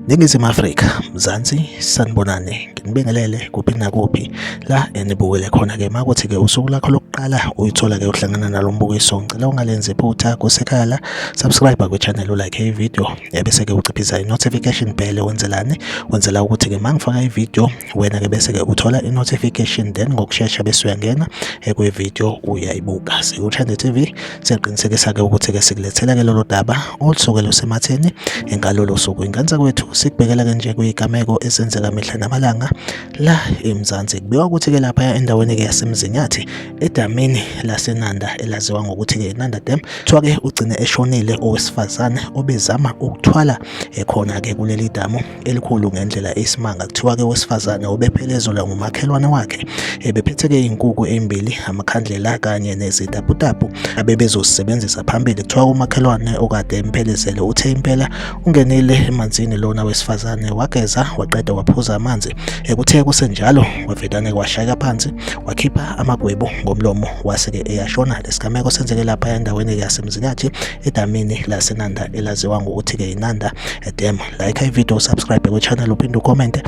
Ningizimu Afrika, Mzansi, sanibonani, nginibingelele kuphi nakuphi la enibukele khona-ke. Makuthi-ke usuku lakho lokuqala uyithola-ke uhlangana nalo mbukiso, ngicela ungalenzi iphutha kusekhaya la, subscribe kwi-channel, ulike i-video, ebese-ke uciphiza i-notification bell. Wenzelani? Wenzela ukuthi-ke mangifaka i-video wena-ke bese-ke uthola i-notification, then ngokushesha bese uyangena kwi-video uyayibuka. Siku-Trend TV siyaqinisekisa-ke ukuthi-ke sikulethela-ke lolo daba olusuke lusematheni ngalolo suku. Ingane zakwethu, sikubhekela-ke nje kuyigameko ezenzeka mihla namalanga la eMzansi. Kubikwa ukuthi-ke laphaya endaweni-ke yaseMzinyathi, edamini laseNanda elaziwa ngokuthi-ke iNanda Dam, kuthiwa-ke ugcine eshonile owesifazane obezama ukuthwala khona-ke kuleli damu elikhulu ngendlela eyisimanga. Kuthiwa-ke owesifazane ubephelezelwa ngumakhelwane wakhe, ebephethe-ke iy'nkukhu ey'mbili, amakhandlela kanye nezitaputapu abebezosebenzisa phambili. Kuthiwa umakhelwane okade emphelezele uthe impela ungenile emanzini lona wesifazane, wageza waqeda waphuza amanzi. Kuthe kusenjalo wavedane kwashayeka phansi, wakhipha amagwebu ngomlomo, wase-ke eyashona. Lesigameko senzeke lapha endaweni yaseMzinyathi, edamini laseNanda elaziwa ngokuthi-ke iNanda Dam. Like i-video, subscribe kwi-channel, uphinde ucommente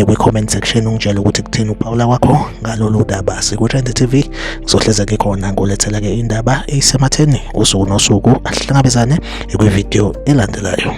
kwi-comment section ungitshele ukuthi kuthini ukuphawula kwakho ngalolu daba. Siku-Trend TV, ngizohleze ngikhona ngolethela-ke indaba eyisematheni usuku nosuku. Asihlangabezane kwi-video elandelayo.